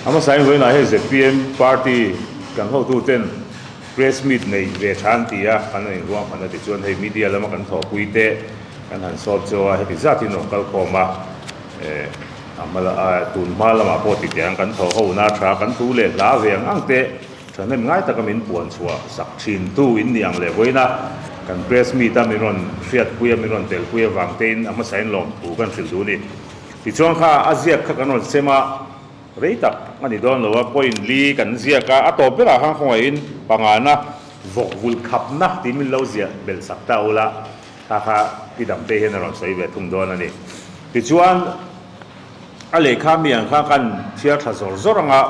A hmasa in vawiinah hei zpm party kan hotuten press meet nei ve tha an ti a, kan han inruahman a tichuan hei media lama kan thawhpui te kan han sawt cheu a, heti zat hi an rawn kal khawm a, eh a hma la tun hma lamah pawh ti teh ang kan thawh ho na tha kan thu leh hla ve ang ang te thahnem ngai taka min puan chhuah sak thin tu in ni ang leh vawiina kan press meet a min rawn hriatpui a min rawn telpui avang tein a hmasa in lawmthu kan hrilh duh a ni. Tichuan kha a ziak kha kan rawn sem a, rei tak a ni dawn lo a, point li kan ziak a, a tawp berah khan khawngaihin pangana vawk vulh khapna tih min lo ziah belh sak ta ula, kha kha pi Damte hian a rawn sawi ve thung dawn a ni. Tichuan a lehkha mi ang kha kan chhiar thla zawr zawr ang a,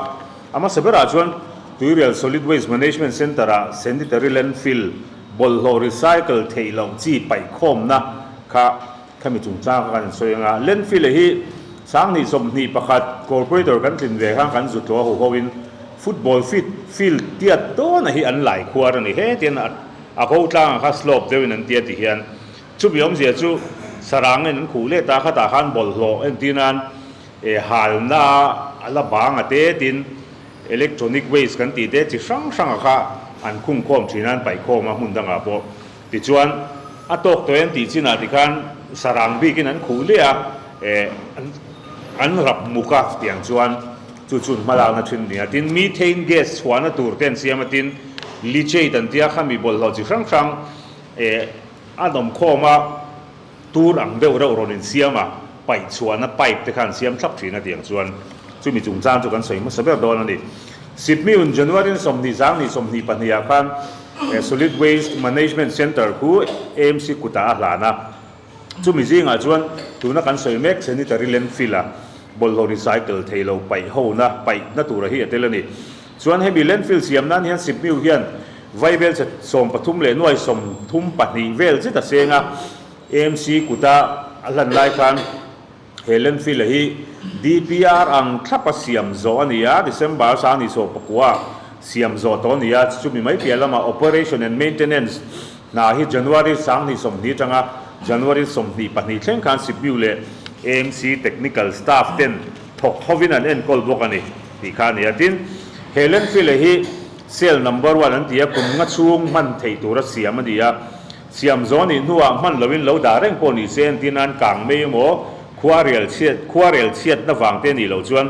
a hmasa berah chuan Tuirial Solid Waste Management Centre-ah Sanitary Landfill bawlhhlawh recycle theih loh chi paihkhawmna kha Khami chungchang kha kan insawi anga, Landfill hi 2021 Corporator kan tlin ve khan kan zut lo a huho in football fit field tiat dawn a hi an lai khuar a ni. He tian a ko tlang ah kha slope deuh in an tia ti hian chumi awmzia chu sarang in an khuh let a, khatah khan bawlhhlawh entir nan halna a la bang a te tin electronic waste kan tih te chi hrang hrang ah kha an khungkhawm thin a, an paihkhawm a hmun dangah pawh. Tichuan, a tawk tawh em tih chinah tikhan sarang bikin an khuh leh a, eh, an rap muk a tiang chuan chu chun hmalakna thin nia. Tin, methane gas chhuahna tur te an siam a, tin, leachate an tia kha mi bawlhhlawh chi hrang hrang, eh, an awm khawm a, tur ang deuh reuh rawn insiam a, paih chhuahna pipe te kha an siam thlap thin a tiang chuan chumi chungchang chu kan sawi hmasa ber dawn a ni. Sipmiun January 20 zang ni 22 ah khan Solid Waste Management Centre khu AMC kutah a hlan a, chumi zingah chuan tuna kan sawi mek sanitary landfill a bawlhhlawh recycle thei lo paih hona paihna tura hi a tel a ni. Chuan hemi landfill siam nan hian Sipmiu hian Vaibel che 13 leh nuai 32 vel zet a seng a, AMC kuta a hlan lai khan he landfill hi DPR ang thlap a siam zawh a ni a, December 2019 siam zawh tawh a ni a, chumi mai piah lamah operation and maintenance hna hi January 2020 atanga January 22 thleng khan Sipmiu leh AMC technical staff ten thawk hovin an enkawl bawk a ni tih kha a ni a. Tin, he landfill hi Cell number one an ti a, kum nga chhung hman theih tura siam a ni a. Siam zawh nih hnuah hman loin lo dah reng pawh ni se entir nan kang mai emaw khuarel chhiat khuarel chhiatna vang te nih loh chuan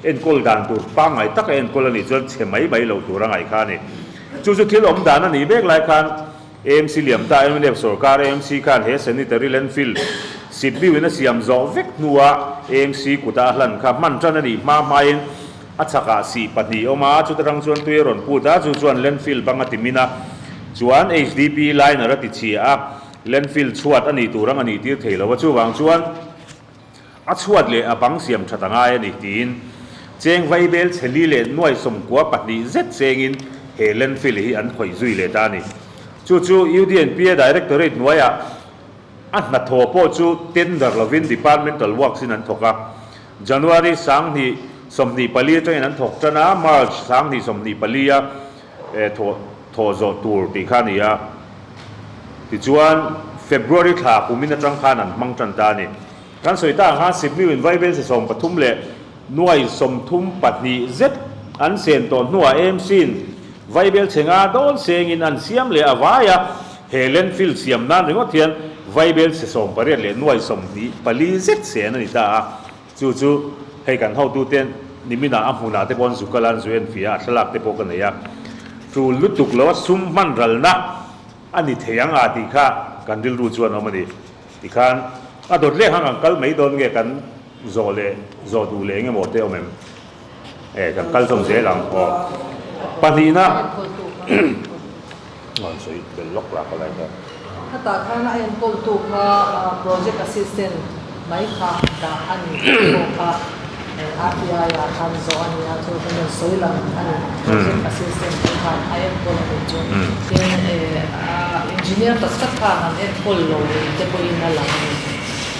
enkawl dan tur pangngai taka enkawl a nih chuan chhe mai mai lo tur a ngaih kha a ni. Chu chu thil awm dan a nih mek lai khan AMC Liamta mnf sorkar AMC khan he sanitary landfill Sipmiu in a siam zawh vek hnuah AMC kuta a hlan kha hman tan a nih hma hmain A chhakah sih pahnih awm a, chuta tang chuan tui a rawn put a, chu chuan landfill bang a ti min a, chuan HDP liner a ti chhia a, landfill chhuat a nih tur ang a nih tir thei lo a, chuvang chuan a chhuat leh a bang siam that a ngai a ni tiin cheng vaibel chheli leh nuai 92 zet chengin he landfill hi an khawih zui leh ta a ni. Chu chu UDNPA Directorate hnuaiah a hnathawh pawh chu tender lovin departmental works in an thawk a, January 2024 atangin an thawk tan a, March 2024 a thawh thawh zawh tur tih kha a ni a. Tichuan, February thla kumin atang khan an hmang tan ta a ni. Kan sawi ta ang khan Sipmiu in vaibel se 13 leh nuai 32 zet an sen tawh hnuah AMC in vaibel chhe nga dawn sengin an siam leh a vai a, he landfill siam nan ringawt hian vaibel chhe 18 leh nuai 24 zet sen a ni ta a. Chu chu hei kan hotute niminah a hmunah te pawh an zu kal a, an zu en fia a, thlalak te pawh ka nei a. Tul lutuk lo a sum hman ralna a ni thei ang a tih kha kan rilru chuan awm a ni. Tikhan a dawt leh khan kan kal mai dawn nge kan zawh leh zawh duh leh engemaw te awm em? E kan kal zawm zel ang aw. Pahnihna an sawi bel lawk lah ka lai kha. Khatah khan a enkawltu kha project assistant mai kha dah a ni tih pawh kha RTI ah khan zawh a ni a, chu kan rawn sawi lang a ni. Project assistant te khan a enkawl a nih chu. Tin, engineer tak tak khan an enkawl lo te pawhin a lang a ni.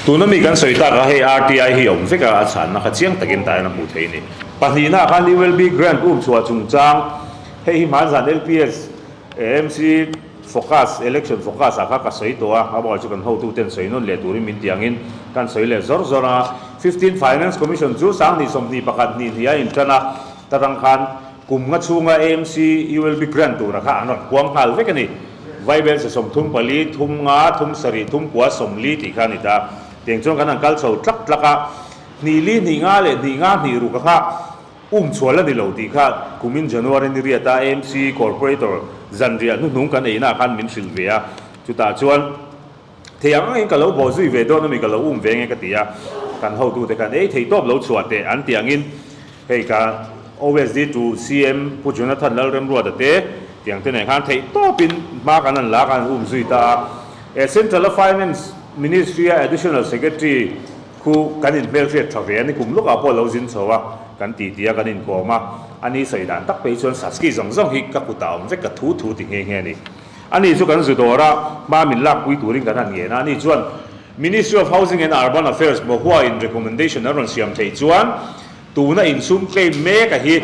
Tuna mi kan sawi tak a, hei RTI hi a awm vek a, a chhanna kha chiang takin tah hian a hmuh theih a ni. Pahnihna ah khan ULB grant um chhuah chungchang, hei hi hmanzan LPS AMC focus, election focus ah kha ka sawi tawh a, a bawk chu kan hotuten sawi nawn leh turin min ti angin kan sawi leh zawr zawr a. Fifteenth Finance Commission chu 2021 hnih hnih a intan a, ta rang khan kum nga chhunga AMC ULB grant tura kha an rawn huang nghal vek a ni. Vaibel se 34, 3, 37, 39, 40 tih kha a ni ta. Tiang chuan kan han kal chho tlak tlak a, hnih li hnih nga leh hnih nga hnih ruk a kha um chhual a ni lo tih kha kumin January ni riata AMC Corporator zanriah hnuhnung kan eina khan min hrilh ve a, chutah chuan thei ang angin ka lo bawh zui ve dawn ami ka lo um ve nge ka ti a, kan hotute khan ei thei tawp lo chhuah teh an tih angin hei ka OSD to CM Pu Jonathan Lalremruata te tiang te nen khan theih tawpin hma kan han la khan um zui ta a. E Central a Finance Ministry a Additional Secretary khu kan inhmelhriat tha ve a ni kum lawkah pawh lo zin chho a kan ti ti a kan inkawm a, ani sawi dan tak phei chuan Saski zawng zawng hi ka kutah awm vek ka thu thu ti nghe nghe a ni. Ani chu kan zu dawr a, hma min lakpui turin kan han ngen a, ani chuan Ministry of Housing and Urban Affairs Mohua in recommendation an rawn siam theih chuan tuna insum claim mek a hi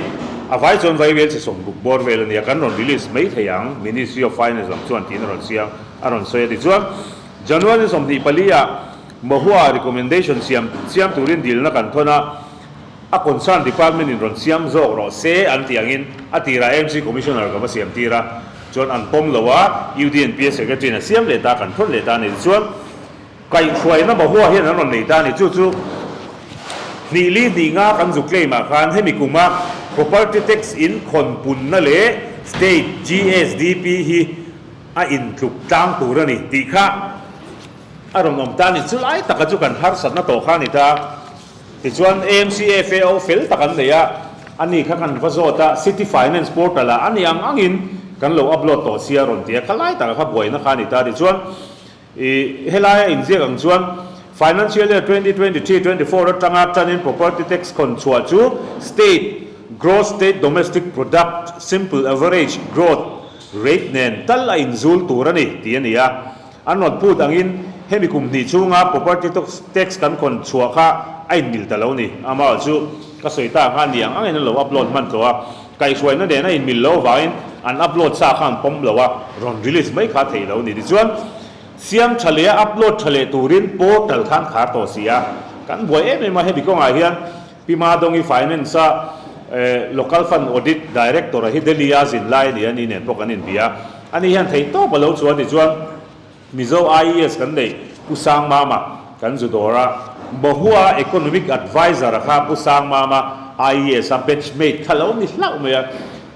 a vai chuan vai vel che 60 bawr vel a nia, kan rawn release mai thei ang Ministry of Finance lam chuan tiin a rawn siam a rawn sawi a ti chuan January 24 ah Mohua recommendation siam siam turin dilna kan thawn a, a concern department in rawn siam zawk rawh se an tih angin a tirah AMC Commissioner ka va siam tir a, chuan an pawm lo a, UDNPA Secretary in a siam leh ta, kan thawn leh ta a ni. Tichuan kaihhruaina Mahua hian an rawn nei ta a ni. Chu chu hnih li hnih nga kan zu claim ah khan hemi kuma property tax in khawn punna leh state GSDP hi a intluk tlang tur a ni tih kha a rawn awm ta a ni. Chulai taka chu kan harsatna tawh kha a ni ta. Tichuan AMC FAO fel tak an nei a, ani kha kan va zawt a, City Finance Portal ah ani ang angin kan lo upload tawh sia rawn ti a, kha lai takah kha buaina kha a ni ta. Tichuan ih helaia inziak ang chuan Financial Year 2023-24 atanga tanin Property Tax khawn chhuah chu State Gross State Domestic Product Simple Average Growth Rate nen tal a inzul tur a ni tih a ni a. An rawn phut angin hemi kum hnih chhunga property tax kan khawn chhuah kha a inmil ta lo ni. Amah chu ka sawi ta kha ni ang angin an lo upload hman tawh a, kaihhruaina nen a inmil lo avangin an upload sa kha an pawm lo a, rawn release mai kha theih lo ni. Tichuan, siam tha leh a upload tha leh turin portal kha an khar tawh si a, kan buai em em a, hemi kawngah hian Pi Madongi Finance a Local Fund Audit Director a hi Delhi a zin lai a ni a, ni nen pawh kan inbia a. Ani hian theih tawp a lo chuan tichuan Mizo IES kan neih Pu Sangmama kan zu dawr a, Mahua Economic Advisor a kha Pu Sangmama IES a batch mate kha lo ni hlauh mai a,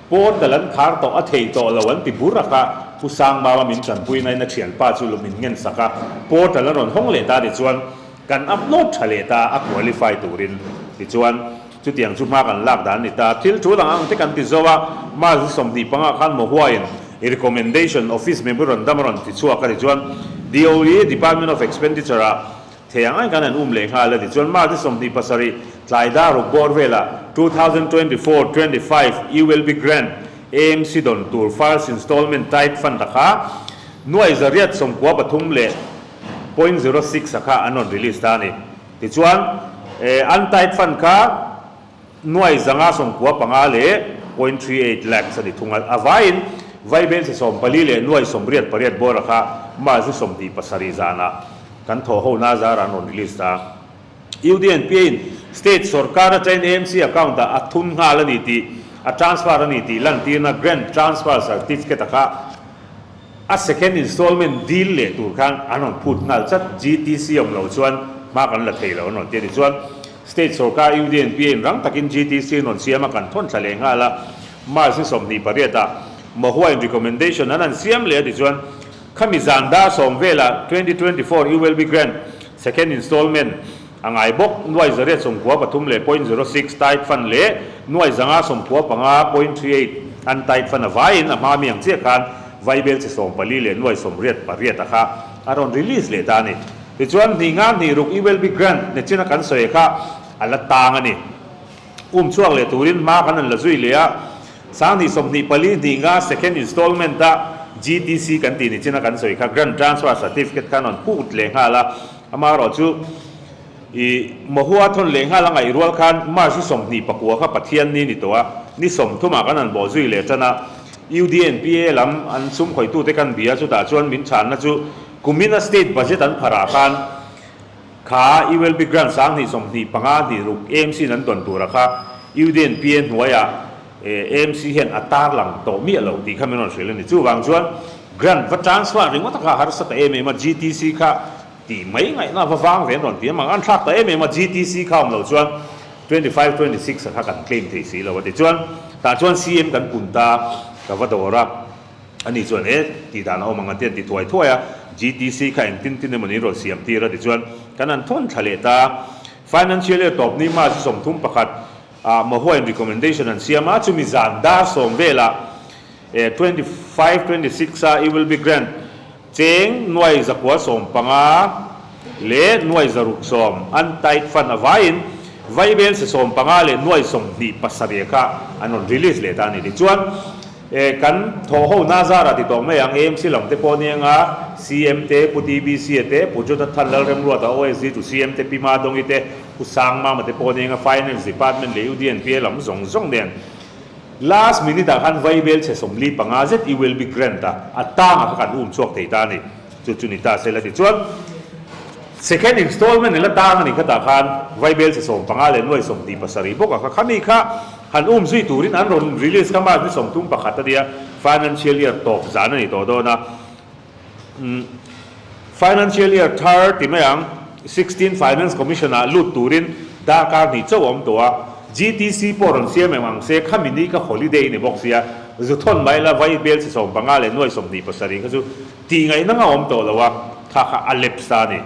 portal an khar tawh a thei tawh lo an ti bur a kha Pu Sangmama min tanpui nain a thianpa chu min ngen sak a, portal an rawn hawng leh ta tichuan Kan upload tha leh ta a qualify turin tichuan chutiang chu hma kan lak dan a ni ta. Thil tul ang ang te kan ti zo a, March ni 25 khan Mohuain i recommendation office memorandum a rawn ti chhuak a tichuan DOE, Department of Expenditure, ah thei ang ang kan han um leh nghal a tichuan March ni 27 tlai dar ruk bawr velah 2024-25 ULB Grant AMC dawn tur first installment tied fund a kha nuai 193 leh 0.06 a kha an rawn release ta a ni. Tichuan, untied fund kha nuai 595 leh 0.38 lakhs a ni thung a. A vaiin vaibel che 14 leh nuai 88 bawra kha March ni 27 zanah kan thawh ho na zara an rawn release ta. UDNPA in state sorkar atangin AMC account ah a thun nghal a ni tih, a transfer a ni tih lantirna grant transfer certificate a kha A second installment deal leh tur khan an rawn phut nghal chat, GTC awm lo chuan hma kan la thei lo an rawn ti a ni. Chuan State sorkar UDNPA in rang takin GTC an rawn siam a, kan thawn thla leh nghal a, March ni 28 ah Mahua in recommendation an han siam leh a ti chuan khami zan dar sawm velah 2024 ULB grant second installment a ngai bawk, nuai 193 leh 0.06 tied fund leh nuai 595.38 untied fund a vaiin a hma mi ang chiah khan Vaibel chi 14 leh nuai 88 a kha a rawn release leh ta a ni. Tichuan, hnih nga hnih ruk ULB grant ne china kan sawi kha a la tang a ni. Um chhuak leh turin hma kan an la zui leh a, 2024 hnih nga second installment a GTC kan tih ni china kan sawi kha grant transfer certificate khan rawn put leh nghal a, amaherawh chu i Mahua thawn leh nghal a ngaih rual khan March ni 29 kha Pathian ni ni tawh a, ni 30 ah kan han bawh zui leh tan a, UDNPA lam an sum khawitute kan bia chutah chuan min chhanna chu kumina state budget an pharah khan. Kha ULB Grant 2025 hnih ruk AMC in an dawn tura kha UDNPA hnuaiah AMC hian a tarlang tawh miah lo tih kha min rawn hrilh a ni. Chuvang chuan Grant va transfer ringawt a kha harsa ta em em a, GTC kha tih mai ngaihna va vang ve an rawn ti a, mang an thlak ta em em a, GTC kha awm lo chuan 25, 26 a kha kan claim thei si lo a ti. Chuan tah chuan CM kan pun ta ka va dawr a. Ani chuan e tih dan a awm ang a ti an ti thuai thuai a, GTC kha engtin tin emaw niin rawn siam tir a ti chuan kan han thawn thla leh ta. Financial year tawp ni March 31 ah Mahuain recommendation an siam a, chumi zan dar sawm velah e 25, 26 a it will be grant cheng nuai zakua 15 leh nuai zaruk sawm untied fund avaiin Vaibel se 15 leh nuai 27 kha an rawn release leh ta a ni. Tichuan. E, kan thawh ho na zar a ti tawh mai ang, AMC lam te pawh nia nga, CM te, Pu TBC a te, Pu Jonathan Lalremruata OSD to CM te, Pi Madongi te, Pu Sangmama te pawh nia nga, Finance Department leh UDNPA lam zawng zawng nen last minute ah khan vaibel chhe 45 zet ULB grant a a tang ah kha kan um chhuak thei ta a ni. Chu chu ni ta se la ti chuan second installment in la tang a ni khatah khan vaibel chhe 15 leh nuai 27 bawk ah kha khami kha Han um zui turin an rawn release kha March ni 31 a nia, financial year tawp zan a ni tawh dawn a. Umm financial year thar ti mai ang, 16 Finance Commission ah lut turin darkar hnih chauh a awm tawh a. GTC pawh rawn siam em ang se, khami ni kha holiday ni bawk sia, zu thawn mai la vai bel chi 15 leh nuai 27 kha chu tih ngaihna nga awm tawh lo a, kha kha a lapse ta a ni.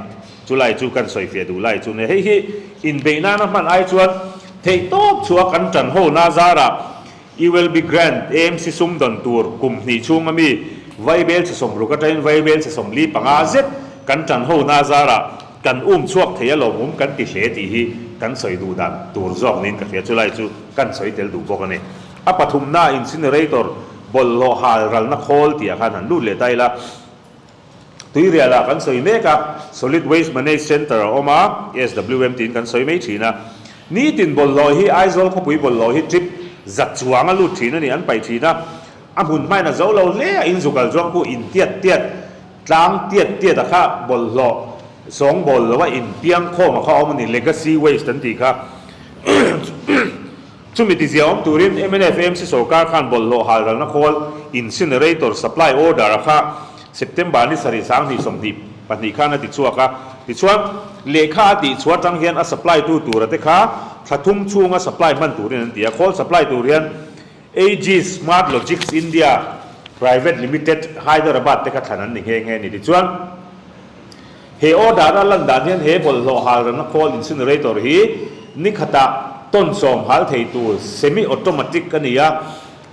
Chulai chu kan sawifiah duh lai chu nia. Hei hi inbeih nana hman ai chuan theihtawp chhuah kan tan ho na zarah ULB Grant AMC sum dawn tur kum hnih chhunga mi vaibel chhe 60 atangin vaibel chhe 45 zet kan tan ho na zarah kan um chhuak thei a lawmawm kan ti hle tih hi kan sawi duh dan tur zawk niin ka hria. Chulai chu kan sawi tel duh bawk a ni. A pathumna incinerator bawlhhlawh hal ralna khawl tih ah khan han lut leh ta ila. Tuirialah kan sawi mek a, Solid Waste Manage Centre a awm a, SWM tiin kan sawi mai thin a. Nitin bawlhhlawh hi Aizawl khawpui bawlhhlawh hi trip za chuang a lut thin a ni, an paih thin a. A hmun hmain a zo lo hle a, in zukal chuang khu in tiat tiat, tlang tiat tiat a kha bawlhhlawh sawng bawl lo a in piang khawm a kha awm a ni, legacy waste an tih kha. Chumi tizia awm turin mnf AMC sorkar khan bawlhhlawh halralna khawl incinerator supply order a kha September ni sarih 2022 khan a ti chhuak a. Tichuan, lehkha a tih chhuah atang hian a supply tu tura te kha thla thum chhunga supply hman turin an ti a. Khawl supply tur hian Aegis Smart Logics India Private Limited, Hyderabad te kha thlan an ni nghe nghe a ni. Tichuan, He order a lan dan hian he bawlhhlawh halralna khawl incinerator hi ni khatah ton 10 hal thei tur semi automatic a ni a,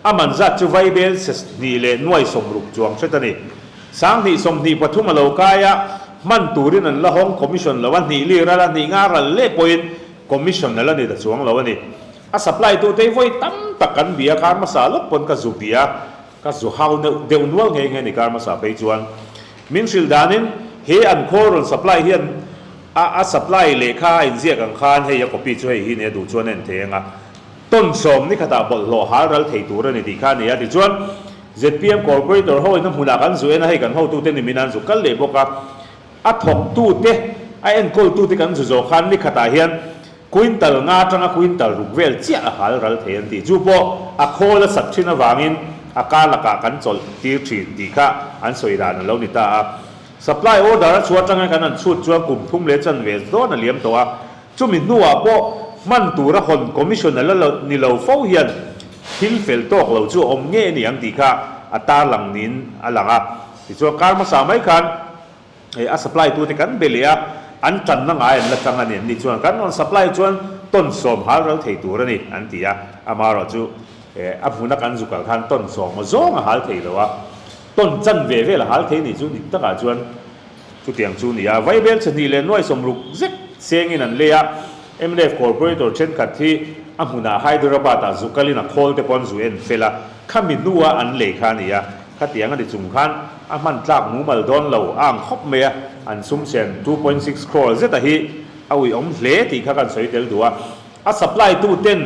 a man zat chu vaibel se hnih leh nuai 60 chuang hret a ni. 2023 a lo kai a, hman turin an la hawng commission lo a, hnih li ral a, hnih nga ral leh pawhin commission a la ni ta chuang lo a ni. A supply tute hi vawi tam tak kan bia, kar hmasa lawk pawn ka zu bia. Ka zu hau neuh deuh nual nghe nghe ni kar hmasa phei chuan min hrilh danin he an khawl rawn supply hian a a supply lehkha a inziak ang khan hei a copy chu hei hi nia duh chuan a en thei ang a ton 10 ni khatah bawlhhlawh hal ral thei tur a ni tih kha a ni a tichuan zpm corporator ho in a hmunah kan zu en a hei kan hotute ni min an zu kal leh bawk a a thawktute a enkawltute kan zu zawh khan ni khatah hian Quintal nga atanga quintal ruk vel chiah a hal ral thei an tih. Chu pawh a khawl a sat thin avangin a kar lakah kan chawlh tir thin tih kha an sawi dan a lo ni ta a. Supply order a chhuah atanga kan han chhut chuan kum thum leh chanve dawn a liam tawh a. Chumi hnuah pawh hman tura hawn commission a la ni lo fo hian thil fel tawk lo chu a awm nge ni ang tih kha a tarlang niin a lang a. Tichuan kar hmasa mai khan Hei a supply tute kan be leh a, an tanna ngai an la tang a ni an ni chuan kan rawn supply chuan ton 10 hal ral thei tur a ni an ti a, amaherawh chu a hmuna kan zu kal khan ton 10 maw zawng a hal thei lo a, ton chanve vel a hal thei ni chu dik takah chuan chutiang chu ni a, vaibel chhe hnih leh nuai 60 zet sengin an lei a, mnf corporator thenkhat hi a hmunah Hyderabad ah zu kalin a khawl te pawh an zu en fel a, khami hnua an lei kha a ni a. Khatiang a ni chung khan a hman tlak mumal dawn lo a ang khawp mai a, an sum sen 2.6 crore zeta hi a uiawm hle tih kha kan sawi tel duh a. A supply tu ten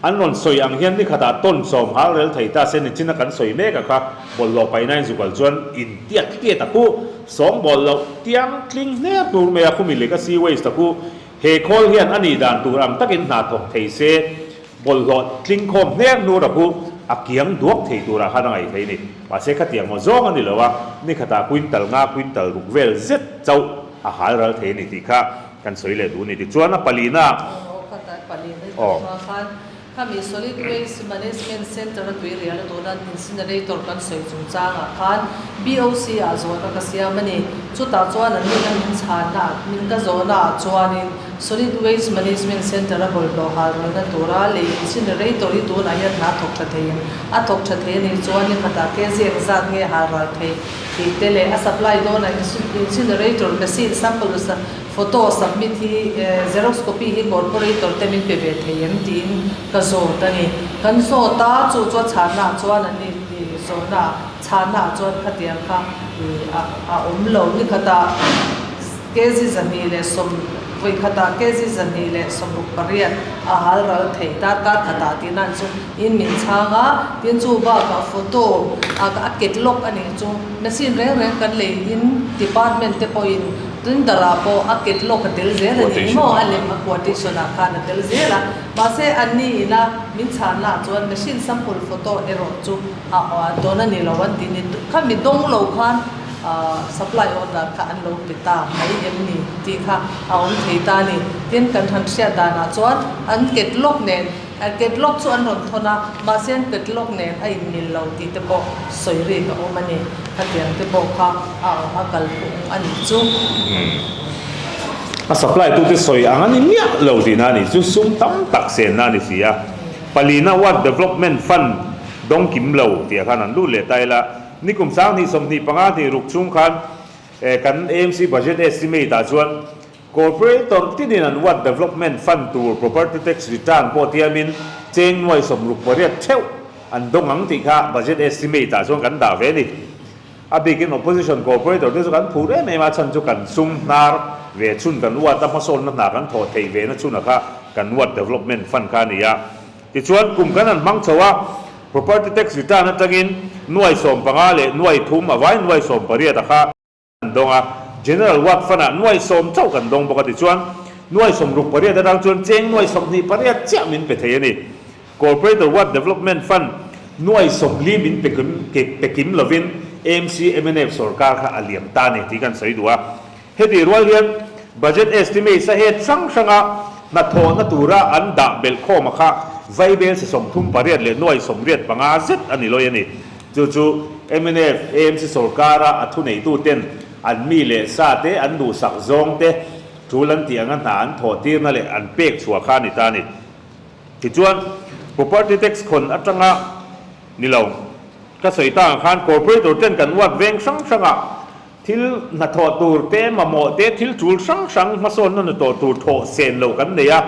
an rawn sawi ang hian ni khatah tawn sawm hal rel thei ta se nichina kan sawi mek a kha bawlhhlawh paihnain zukal chuan in tiat tiat a khu sawng bawl loh tiang tling hner tur mai a khumi legacy waste a khu he khawl hian a nih dan tur ang takin hna thawk thei se bawlhhlawh tling khawm hner hnur a khu a kiang duak thei turah khan a ngaih thei a ni. Mahse khatiang maw zawng a ni lo a, ni khatah quintal nga quintal ruk vel zet chauh a hal ral thei a ni tih kha kan sawi leh duh a ni. Tichuan a palina Aw khatah palina i aw. hma khan khami Solid Waste Management Centre a tui rial a tuna incinerator kan sawi chungchangah khan BOC ah zawhna ka siam a ni. Chutah chuan an nuna min chhanna min ka zawhna ah chuanin Solid Waste Management Centre a bawlhhlawh hal ralna tura lei incinerator hi tunah hian hna thawk tha theiin a thawk tha thei a nih chuan ni khatah kg engzat nge hal ral thei tih te leh a supply dawnah incinerator machine sample photo submit hi xerox copy hi corporator te min pe ve thei em tiin ka zawt a ni. Kan zawt a, chu chu a chhanna ah chuan an ni zawhna ah chhanna ah chuan khatiang kha a awm lo. Ni khatah kg 210 vawi khatah kg 268 a hal ral thei darkar khatah tih nan chu in min chhang a, tin chu bakah photo a a catalog a nih chu machine reng reng kan lei in department te pawhin tender ah pawh a catalog a tel zel a ni maw a lem a quotation ah khan a tel zel a mahse an ni ina min chhanna ah chuan machine sample photo erawh chu a dawn a ni lo an tih ni khami dawng lo khan Supply order kha an lo pe ta mai em ni tih kha a awm thei ta a ni. Tin, kan han hriat danah chuan an catalog nen, catalog chu an rawn thawn a, mahse an catalog nen a inmil lo tih te pawh sawi rik a awm a ni. Khatiang te pawh kha a a kal phung a nih chu. A supply tute sawi ang a ni miah lo tihna a nih chu, sum tam tak senna a ni si a. Palina Ward Development Fund dawng kim lo tih ah khan an lut leh ta ila. Nikum sang hnih 25 hnih ruk chhung khan kan AMC budget estimate ah chuan Corporator tinin an Ward Development Fund tur Property Tax Return pawh tiamin cheng nuai 68 theuh an dawng ang tih kha budget estimate ah chuan kan dah ve a ni. A bikin Opposition Corporator te chu kan phur em em a, chhan chu kan sum hnar ve chhun kan ward a hmasawnna hna kan thawh theih ve na chhunah kha kan Ward Development Fund kha a ni a. Tichuan, kum kan han hmang chho a, Property Tax Return atangin nuai 15 leh nuai thum a vai nuai 18 a kha kan dawng a, General Ward Fund-ah nuai 10 chauh kan dawng bawk a. Tichuan, nuai 68 atang chuan cheng nuai 28 chiah min pe thei a ni. Corporator Ward Development Fund nuai 40 min pe pe kim lovin AMC mnf sorkar kha a liam ta a ni tih kan sawi duh a. Heti rual hian Budget Estimates a het hrang hranga hnathawhna tura an dah belh khawm a kha vaibel si 38 leh nuai 85 zet a ni lawi a ni. Chu chu mnf, AMC sorkara a thuneituten an mi leh sa te, an duhsak zawng te tul an tih anga hna an thawh tirna leh an pek chhuah kha a ni ta a ni. Tichuan, Property Tax khawn atanga ni lo ka sawi ta ang khan Corporator ten kan ward veng hrang hrangah Thil hnathawh tur te, mamawh te, thil tul hrang hrang hmasawnna na tawh tur thawh sen lo kan nei a.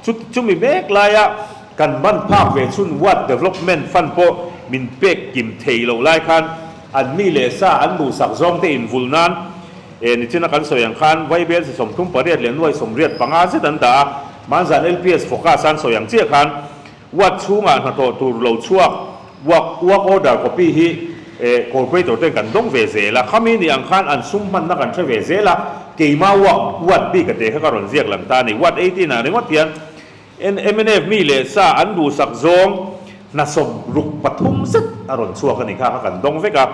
Chu chumi mek laia kan ban phak ve chhun Ward Development Fund pawh min pek kim thei loh lai khan an mi leh sa an duhsak zawng te invul nan e nichina kan sawi ang khan Vaibel si 38 leh nuai 85 zet an dah a. Hmanzan LPS focus an sawi ang chiah khan Ward chhungah hnathawh tur lo chhuak work work order copy hi corporator ten kan dawng ve zel a, khami ni ang khan an sum hmanna kan hre ve zel a, keima work ward bik a te kha ka rawn ziak lang ta a ni. Ward 18 ah ringawt hian mnf mi leh sa an duhsak zawng hna 63 zet a rawn chhuak a ni kha kha kan dawng vek a.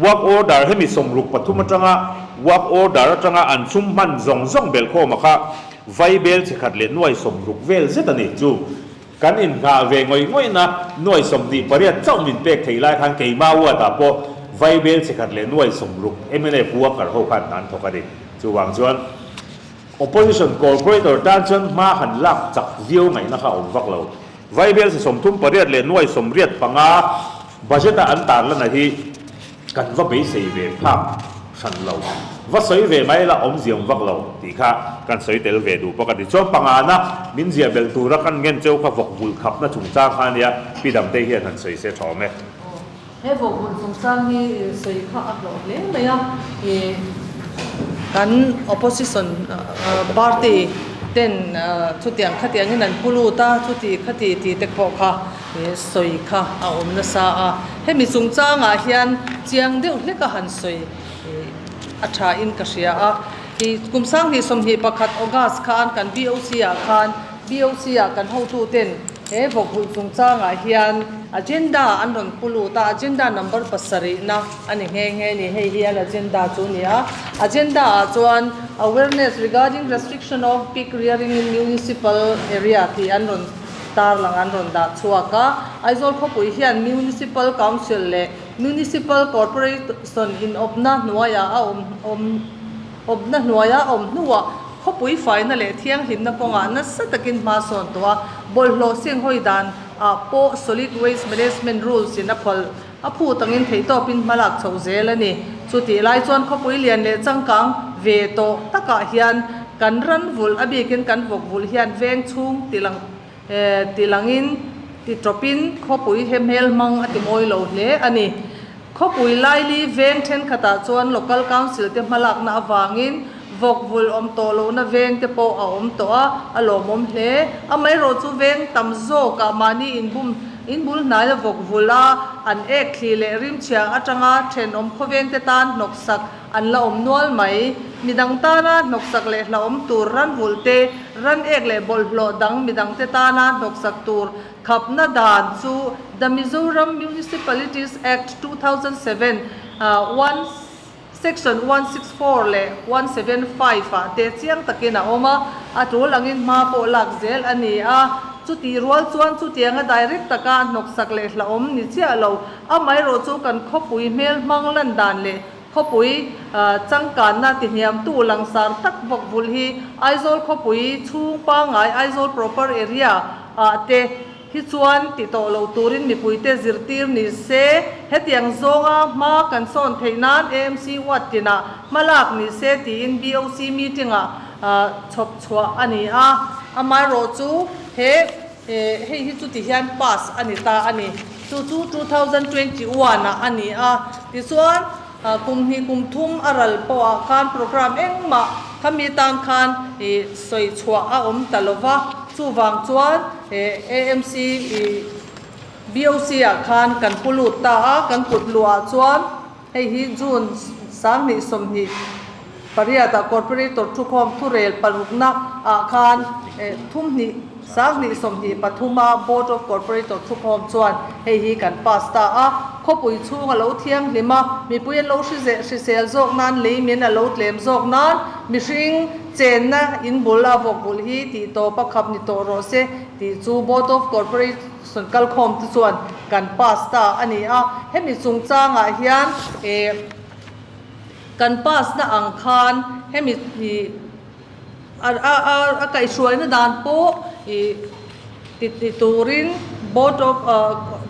Work order hemi 63 atanga work order atanga an sum hman zawng zawng belhkhawm a kha Vaibel chi khat leh nuai 60 vel zet a ni chu. Kan inngah ve ngawih ngawihna nuai 28 chauh min pek thei lai khan keimah ward-ah pawh Vaibel chi khat leh nuai 60 mnf worker ho khan an thawk a ni. Chuvang chuan Opposition Corporator tan chuan hma han lak chak viau ngaihna kha a awm vak lo. Vaibel chi 38 leh nuai 85 budget-a an tarlana hi kan va beisei ve phak hran lo. Va sawi ve mai la awmziam vak lo tih kha kan sawi tel ve duh bawk a ni. Chuan pangana min ziah belh tura kan ngen cheu kha vawk vulh khapna chungchang kha a nia, Pi Damtei hian han sawi se tha awm e. Aw, he vawk vulh chungchang hi sawi kha a hlawh hle mai a, kan opposition party. ten chutiang khatiangin an pu lut a, chuti khati tih te pawh kha sawi kha a awm nasa a. Hemi chungchangah hian chiang deuh hlek a han sawi a tha in ka hria a. Kum 2021 August khan kan BOC ah khan BOC ah kan hotu ten he vawkhulh chungchangah hian agenda an rawn pu lut a, agenda number pasarih na a ni nghe nghe ni. Hei hi an agenda chu a ni a. Agenda ah chuan awareness regarding restriction of pig rearing in municipal area tih an rawn tarlang an rawn dah chhuak a. Aizawl khawpui hian Municipal Council leh Municipal Corporation inawpna hnuaiah a awm awm awpna hnuaia awm hnuah khawpui faina leh thianghlimna kawngah nasa takin hma sawn tawh a, bawlhhlawh senghawi dan ah pawh Solid Waste Management Rules in a phal a phut angin theihtawpin hma lak chhoh zel a ni. Chutih lai chuan khawpui lian leh changkang ve tawh takah hian kan ran vulh a bikin kan vawk vulh hian veng chhung tilang Ti langin, ti tawpin khawpui he hmel hmang a ti mawi lo hle a ni. Khawpui laili veng thenkhatah chuan Local Council te hmalakna avangin vawk vul awm tawh lohna veng te pawh a awm tawh a, a lawmawm hle. Amaherawh chu veng tam zawkah mahni inbum inbul hnaia vawk vul a, an ek thli leh rimchhia atanga thenawm khawveng te tan hnawksak An la awm nual mai. Midang tana hnawksak leh hlauhawm tur ran vulh te, ran ek leh bawlhhlawh dang midangte tana hnawksak tur khapna dan chu The Mizoram Municipalities Act 2007, one Section 164 leh 175 ah te chiang takin a awm a, a tul angin hma pawh lak zel a ni a. Chutih rual chuan chutianga direct taka hnawksak leh hlauhawm ni chiah lo, amaherawh chu kan khawpui hmel hmang lan dan leh Khawpui changkanna tihniamtu langsar tak bawk vulh hi Aizawl khawpui chhung pangngai Aizawl Proper Area ah te hi chuan ti tawh lo turin mipuite zirtir ni se, hetiang zawnga hma kan sawn theih nan AMC ward tinah hmalak ni se tiin BOC meeting ah chhawp chhuah a ni a. Amaherawhchu he hei hi chuti hian pass a ni ta a ni. Chu chu 2021 ah a ni a, tichuan kum hnih kum thum a ral pawhah khan programme engmah khami tan khan ih sawi chhuah a awm ta lo va, chuvang chuan AMC ih BOC ah khan kan pu lut ta a, kan kut luhah chuan hei hi June 2028 ah Corporator thukhawm thurel parukna ah khan thum hnih 2023 a Board of Corporator thukhawm chuan hei hi kan pass ta a, khawpui chhung a lo thianghlim a, mipui an lo hrisel zawk nan lei min a lo tlem zawk nan mihring chenna in bul a vawk bulh hi tih tawp a khap ni tawh rawh se tih chu Board of Corporation kalkhawm te chuan kan pass ta a ni a, hemi chungchangah hian kan pass na ang khan hemi A a kaihhruaina dan pawh ih ti ti turin Board of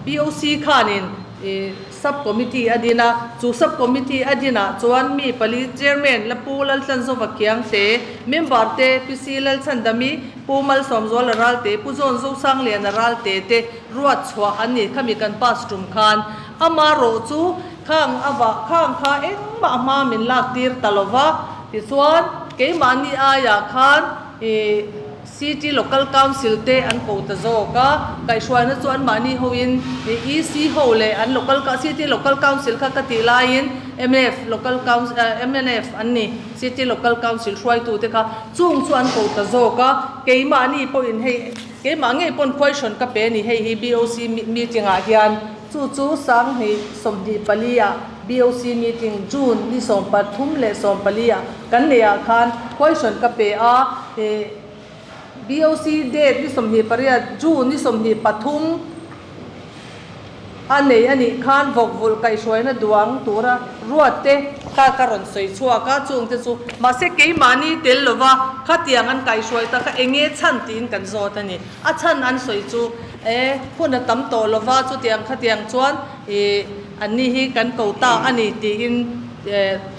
BOC khanin ih Sub Committee a din a, chu Sub Committee a dinah chuan mi pali Chairman la Pu Laltlanzova Kiangte, Member te PC Lalchhandami, Pu Malsawmzuala Ralte, Pu John Zosangliana Ralte te ruat chhuah an ni khami kan pass tum khan amarawh chu khang avah khang kha engmah hma min lak tir ta lova. Tichuan, keimahni aiah khan ih City Local Council te an ko ta zawk a, kaihhruaina chu anmahni hoin ih EC ho leh an Local City Local Council kha ka tih laiin mnf Local Council mnf an ni City Local Council hruaitute kha chung chu an ko ta zawk a, keimahni pawhin hei keimah ngei pawn question ka pe a ni hei hi BOC meeting ah hian chu chu 2024 ah BOC meeting June ni 34 ah kan neih ah khan question ka pe a, ih BOC date ni 28 June ni 23 a nei a nih khan vawk vulh kaihhruaina duang tura ruat te kha ka rawn sawi chhuak a, chung te chu mahse keimahni tel lova khatiang an kaihhruai ta kha eng nge chhan tiin kan zawt a ni. A chhan an sawi chu e hun a tam tawh lova chutiang khatiang chuan ih Anni hi kan ko ta a ni tiin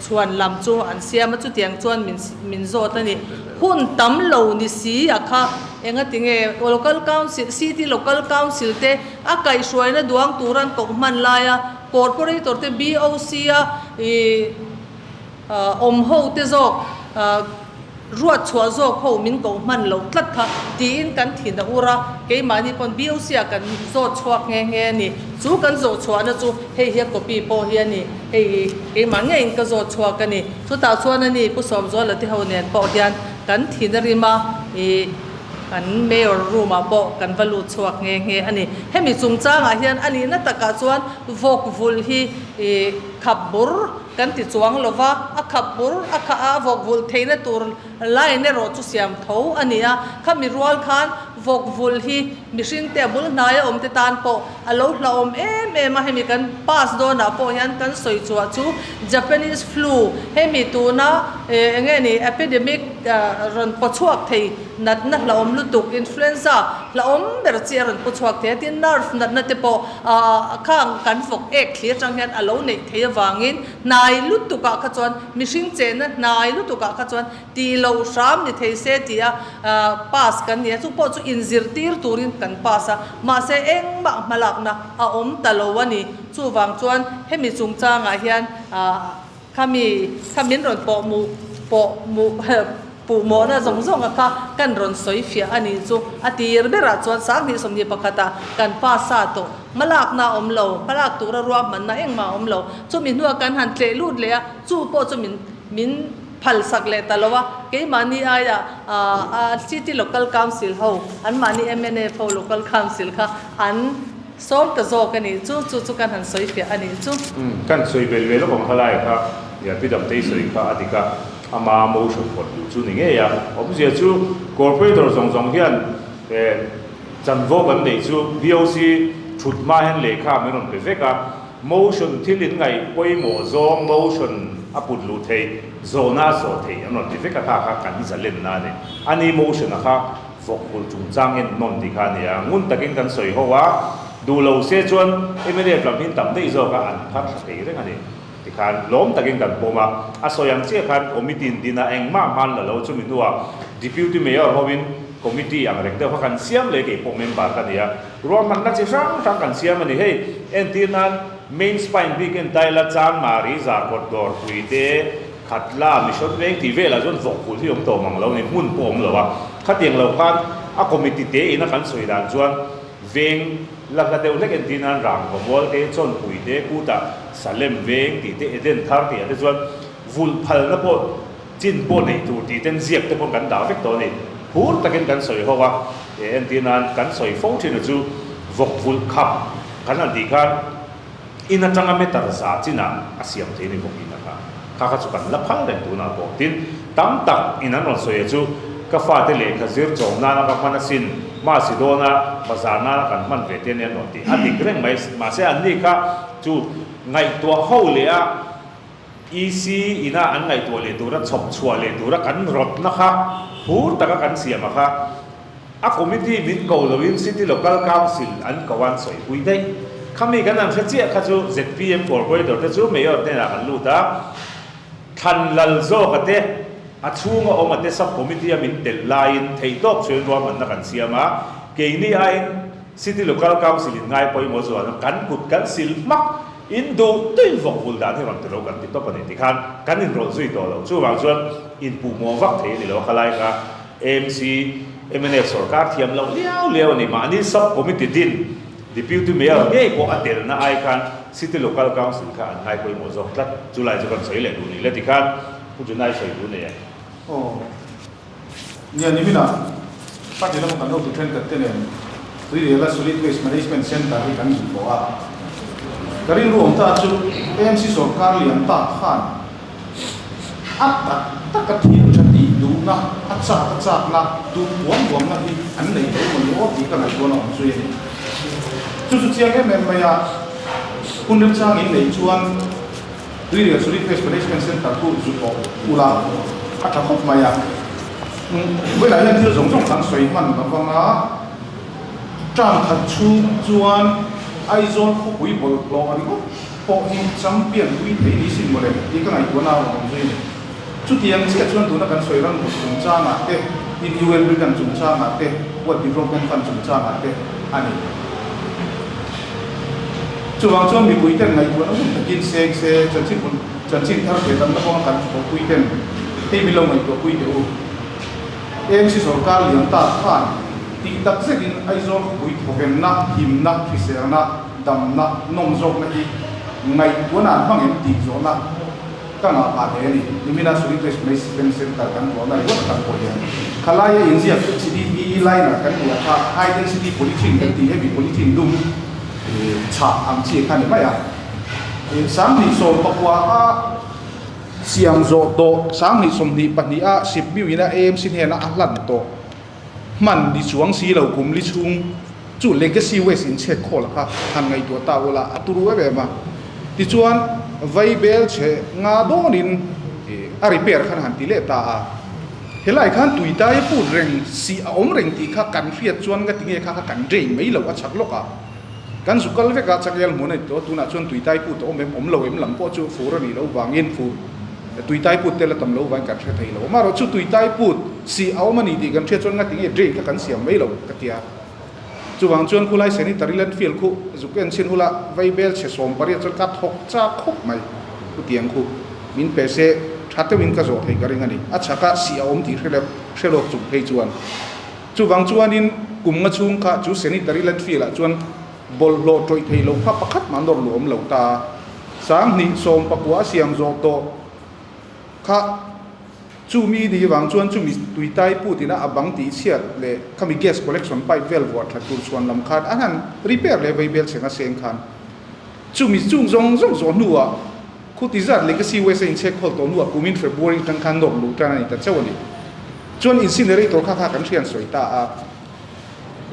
chhuan lam chu an siam a, chutiang chuan min min zawt a ni. Hun tam lo ni si a kha engati nge Local Council, City Local Council te a kaihhruaina duang tur an koh hman laia Corporator te BOC a ih awm ho te zawk. Ruat chhuah zawk ho min ko hman loh tlat kha tiin kan thin a ur a, keimahni pawn BOC ah kan zawt chhuak nghe nghe a ni. Chu kan zawh chhuahna chu hei hi a copy pawh hi a ni, hei hi keimah ngeiin ka zawt chhuak a ni. Chutah chuan a ni Pu Sawmzuala te ho nen pawh hian kan thin a rim a, ih kan Mayor room ah pawh kan va lut chhuak nghe nghe a ni. Hemi chungchangah hian a nihna takah chuan vawk vulh hi ih khap bur Kan ti chuang lo va, a khap bur a khah a, vawk vulh theihna tur line erawh chu siam tho a ni a. Khami rual khan vawk vulh hi mihringte a bul hnaia awmte tan pawh a lo hlauhawm em em a, hemi kan pass dawnah pawh hian kan sawi chhuah chu Japanese flu hemi tuna eng nge ni epidemic rawn paw chhuak thei natna hlauhawm lutuk influenza hlauhawm ber chi a rawn paw chhuak thei a, tin nerve natna te pawh Khang kan vawk ek thli atang hian a lo neih theih avangin hnai lutukah kha chuan mihring chenna hnai lutukah kha chuan tih loh hram ni thei se tia pass kan ni a, chu pawh chu inzirtir turin kan pass a, mahse engmah hmalakna a awm ta lo a ni. Chuvang chuan hemi chungchangah hian Khami kha min rawn pawh muh pawh muh puh mawhna zawng zawng a kha kan rawn sawi fiah a nih chu. A tir berah chuan 2021 ah kan pa sa tawh hmalakna a awm lo, hmalak tura ruahmanna engmah a awm lo. Chumi hnuah kan han tleh lut leh a, chu pawh chu min min phalsak leh ta lo a. Keimahni aia City Local Council ho, anmahni mnf ho Local Council kha an Sawm ta zawk a nih chu, chu chu kan han sawi fiah a nih chu. Kan sawi vel ve lawk ang kha lai kha Lianpi Damtei sawi kha a dik a, ama motion pawt duh chu ni ngei a. Awmzia chu Corporator zawng zawng hian chanvo kan neih chu BOC thut hma hian lehkha min rawn pe vek a, motion thil in ngaih pawimawh zawng motion a put luh theih, zawhna a zawh theih an rawn ti vek a, kha kha kan zalenna a ni. Ani motion a kha Vawk bul chungchang en nawn tih kha a ni a, ngun takin kan sawi ho a, duh lo se chuan mnf lam hi tam daih zawk a, an phar thla thei reng a ni. Tikhan lawm takin kan pawm a, a sawi ang chiah khan committee in din a, engmah hman la lo, chumi hnuah Deputy Mayor hovin committee ang reng deuh kha kan siam leh kei pawh member ka ni a, ruahmanna chi hrang hrang kan siam a ni. Hei entir nan main spine bik en ta ila Chanmari, Zarkawt, Dawrpui te, Khatla, Mission Veng tih velah chuan vawk bul hi awm tawh mang lo a ni, hmun pawh awm lo a. Khatiang lo khan a committee te ina kan sawi dan chuan veng la hla deuh hlek entir nan Rangva Mual te, Chawnpui te, Kutah Salem Veng tih te, Eden Thar tih ah te chuan vulh phalna pawh chin pawh neih tur tih ten ziak te pawh kan dah vek tawh a ni. Phur takin kan sawi ho a, entir nan kan sawi fo thin a chu vawk vulh khap kan han tih khan, In atanga meter za chinah a siam thei ni bawk in a kha. Kha kha chu kan la phal reng tunah pawh. Tin, tam tak in an rawn sawi a chu ka fate lehkha zir chawm nana ka hman asin, mahse dawna bazar nana kan hman ve te ania an rawn ti. A dik reng mai, mahse anni kha chu ngaihtuah ho leh a EC ina an ngaihtuah leh tura chhawp chhuah leh tura kan rawtna kha phur taka kan siam a kha. A committee min ko loin City Local Council an ko an sawipui daih. Khami kan an hre chiah kha chu zpm Corporator te chu Mayor hnenah kan lut a, thlan lal zawk a te, a chhunga awm a te sub committee a min telh laiin theihtawp chuan ruahmanna kan siam a, keini aiin City Local Council in ngai pawimawh zual a, kan kut kan sil hmak in duh tuin vawk vul dan hi rawn ti lo kan ti tawp a ni tikhan kan inrawlh zui tawh lo. Chuvang chuan inpuhmawh vak thei a ni lo a khalai kha. AMC, mnf sorkar thiam loh liau liau a ni. Mahni sub committee din Deputy Mayor ngei pawh a telna ai khan City Local Council kha an ngai pawimawh zawk tlat. Chulai chu kan sawi leh duh ni le tikhan Pu Junai sawi duh nei e. Aw. Nia niminah party lama kan hotu thenkhat te nen Tuiriala Solid Waste Management Centre hi kan zin tawh a. Ka rilru awm ta chu AMC sorkar lian tak khan A tak taka thil tha tih duhna, a chak a chakna, duh puam puamna hi an nei lo maw ni aw tih ka ngaihtuahna awm zui a ni. Chu chu chiang em em mai a, hun remchang in neih chuan Tuirial Solid Waste Management Centre khu zu tawh ula a tha khawp mai a. Vawilah hian thil zawng zawng kan sawi hman lo vang a, term khat chhung chuan Aizawl khawpui bawlhhlawh ringawt pawh hi champion pui thei ni sin mawle tih ka ngaihtuahna a rawn awm zui a ni. Chutiang chiah chuan tuna kan sawi ram kut chungchangah te, tin UN Britain chungchangah te, World Development Fund chungchangah te a ni. Chuvang chuan mipui ten ngaihtuahna hun takin seng se, chanchin hun, chanchin thar thei tamna kawnga kan thawhpui ten hei min lo ngaihtuahpui teh u. AMC sorkar lian ta khan tih tak zetin Aizawl khawpui thawvenna, himna, hriselna, damna, nawm zawkna hi ngaihtuahna an hmang em tih zawhna ka ngah phah hle a ni. Nimina Solid Waste Management Centre kan tlawhna ringawt tak pawh hian khalaia inziak HDPE liner kan tih ah kha High Density Polythene kan tih heavy polythene dum chhah ang chi kha a ni mai a. 2019 a Siam zawh tawh 2022 a Sipmiu ina AMC hnena a hlan tawh hman ni chuang si lo kum li chhung chu legacy waste in chhet khawl kha han ngaihtuah ta ula a turu em em a. Tichuan vaibel chhe nga dawnin a repair khan han ti leh ta a. Helai khan tuitai put reng si a awm reng tih kha kan hriat chuan nga tinge kha kha kan drain mai lo a chak lawk a. Kan zu kal vek a, changel hmun a ni tawh a, tunah chuan tuitai put a awm em, awm lo em lam pawh chu fur a nih loh vangin fur tuitai put tel a tam loh vangin kan hre thei lo. Amaherawhchu tuitai put sih a awm a ni tih kan hriat chuan ngati nge drain kha kan siam mai lo ka ti a. Chuvang chuan khulai sanitary landfill khu zuk en chhin hula vaibel chhe 18 chuan ka thawk chak khawp mai khu tiang khu min pe se tha deuhin ka zawh thei ka ring a ni. A chhakah sih a awm tih hre lawk chung phei chuan. Chuvang chuanin kum nga chhung kha chu sanitary landfill ah chuan bawlhhlawh tawih thei lo kha pakhat mah nawr luh awm lo ta. 2019 a siam zawh tawh kha chumi ni vang chuan chumi tuitai put ina a bang tih chhiat leh khami gas collection pipe vel vuah that tur chhuan lam khan an han repair leh vaibel chheng a seng khan chumi chung zawng zawng zawh hnuah Khuti zat legacy waste a inchhek khawl tawh hnuah kumin February atang khan nawr luh tan a ni ta chauh a ni. Chuan incinerator kha kha kan hrian sawi ta a,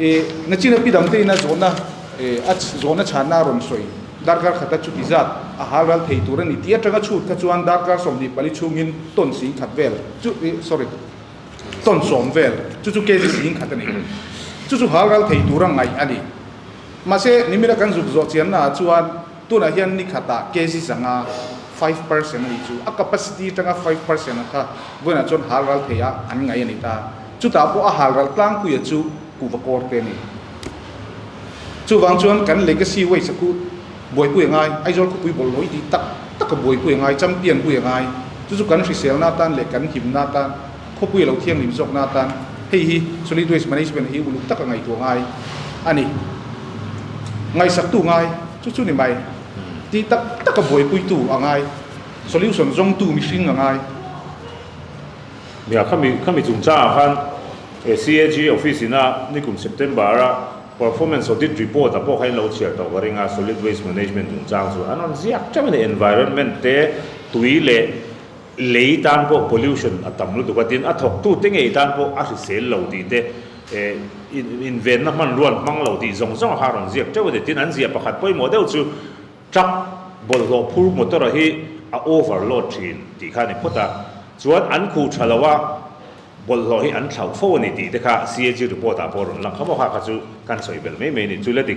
e nachina pi dang tein a zawhna e a zawhna chhanna a rawn sawi darkar khata chuti zat a hal ral thei tur a ni tih atanga chhut kha chuan darkar 24 chhungin ton 10,000 vel chu e sorry ton 10 vel chu chu kg 10,000 a ni. Chu chu hal ral thei tur a ngaih a ni. Mahse nimina kan zuk zawh chianna ah chuan Tunah hian ni khatah kg 500, 5% a nih chu, a capacity atanga 5% a kha vawiinah chuan hal ral thei a an ngaih a ni ta. Chutah pawh a hal ral tlangpuia chu kuhva kawr te a ni. Chuvang chuan kan legacy waste a khu buaipui a ngai, Aizawl khawpui bawlhhlawh i tih tak tak a buaipui a ngai, champion pui a ngai. Chu chu kan hriselna atan leh kan himna atan, khawpui a lo thianghlim zawkna atan hei hi solid waste management hi uluk taka ngaihtuah ngai a ni. Ngaihsaktu ngai chu chu ni mai. Tih tak taka buaipuitu a ngai, solution zawngtu mihring a ngai. Nia, khami khami chungchangah khan CAG office ina nikum September a performance audit report ah pawh kha in lo chhiar tawh ka ring a, solid waste management chungchang chu an rawn ziak teuh a ni, environment te, tui leh Lei tan pawh pollution a tam lutuk a, tin a thawktute ngei tan pawh a hrisel lo tih te, invenna hmanrua an hmang lo tih zawng zawng a kha a rawn ziak teuh a ni. Tin an ziah pakhat pawimawh deuh chu truck bawlhhlawh phur motor a hi a overload thin tih kha a ni phawt a, chuan an khuh tha lo a, bawlhhlawh hi an thlauh fo a ni tih te kha CAG report ah pawh a rawn lang kha maw kha kha chu kan sawi belh mai mai a ni. Chu le ti kha.